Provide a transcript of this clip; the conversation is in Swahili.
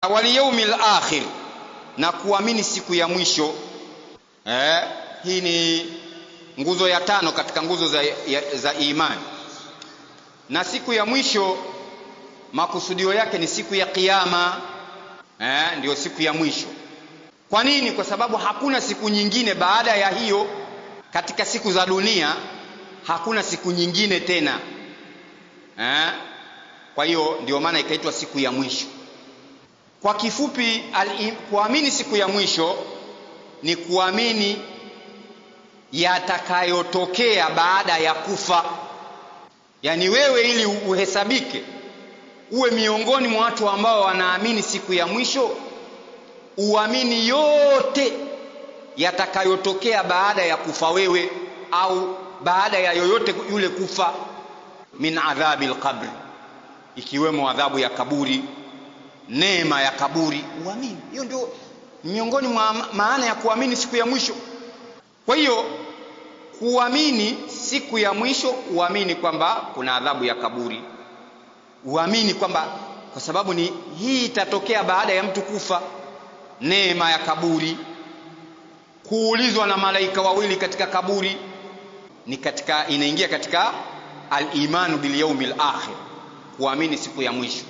Wal yaumil akhir, na kuamini siku ya mwisho. Hii ni nguzo ya tano katika nguzo za imani. Na siku ya mwisho makusudio yake ni siku ya Kiyama, ndiyo siku ya mwisho. Kwa nini? Kwa sababu hakuna siku nyingine baada ya hiyo. Katika siku za dunia hakuna siku nyingine tena. Kwa hiyo ndio maana ikaitwa siku ya mwisho. Kwa kifupi, kuamini siku ya mwisho ni kuamini yatakayotokea baada ya kufa. Yaani wewe ili uhesabike uwe miongoni mwa watu ambao wanaamini siku ya mwisho, uamini yote yatakayotokea baada ya kufa wewe au baada ya yoyote yule kufa, min adhabi alqabri, ikiwemo adhabu ya kaburi, neema ya kaburi, uamini. Hiyo ndio miongoni mwa maana ya kuamini siku ya mwisho. Kwa hiyo kuamini siku ya mwisho, uamini kwamba kuna adhabu ya kaburi, uamini kwamba kwa sababu ni hii itatokea baada ya mtu kufa, neema ya kaburi, kuulizwa na malaika wawili katika kaburi, ni katika inaingia katika al-imanu bil yaumil akhir, kuamini siku ya mwisho.